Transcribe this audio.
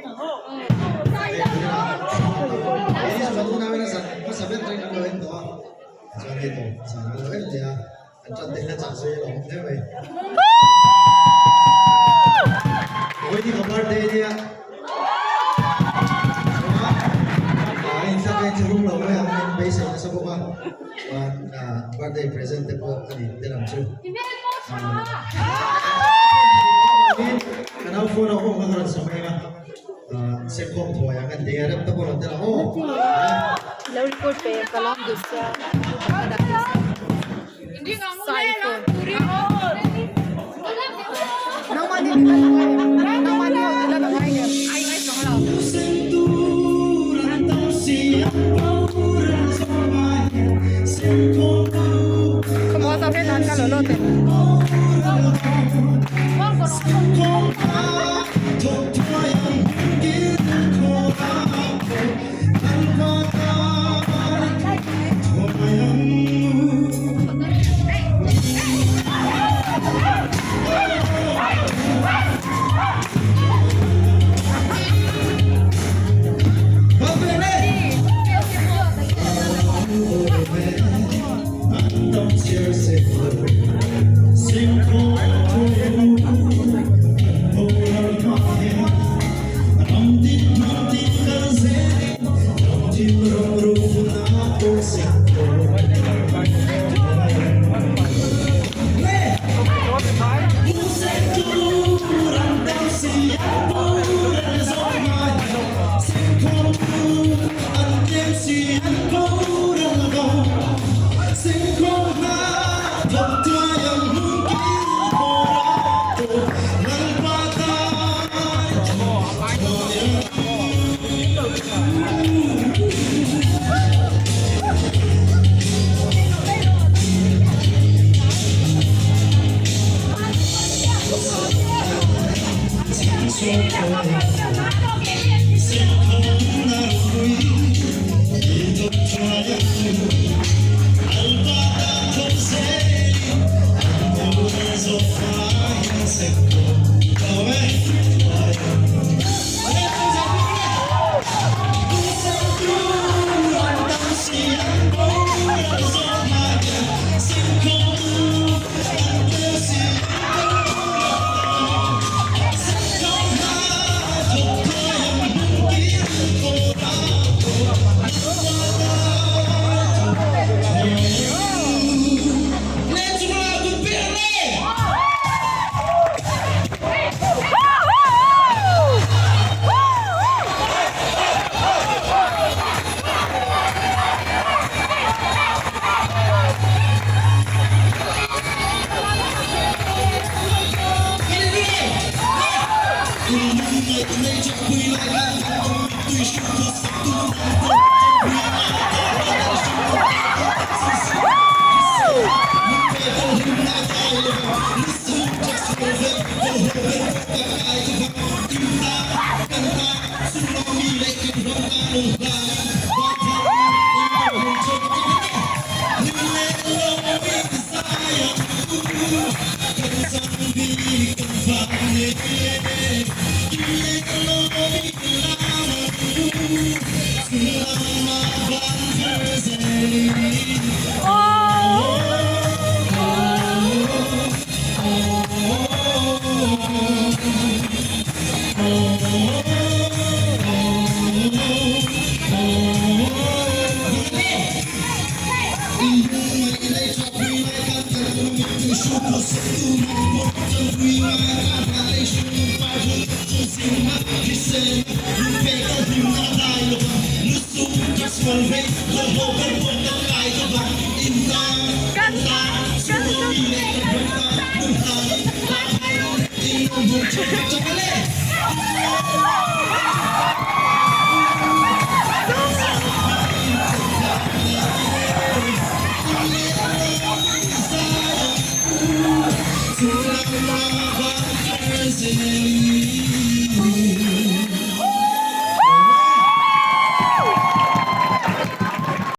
Keini chu kan unauin a zan hmasa ber atangin kan lo en tawh a, chuan hei tawp zan kan lo en leh a, kan tan te hian a chak zui a lo awm hle mai. Vawiin hi ka birthday ania, chuan a inthlak a inthlahrung lo mai ang min beisei nasa bawk a, chuan birthday present te pawh a ni tel ang chu. Ka nau phone a awm kha ka rawn sam reng a. Sekhawm thuai ang an ti a, rem te pawh rawn tel ang aw. Lo record pe ka lam duh sia sai phone.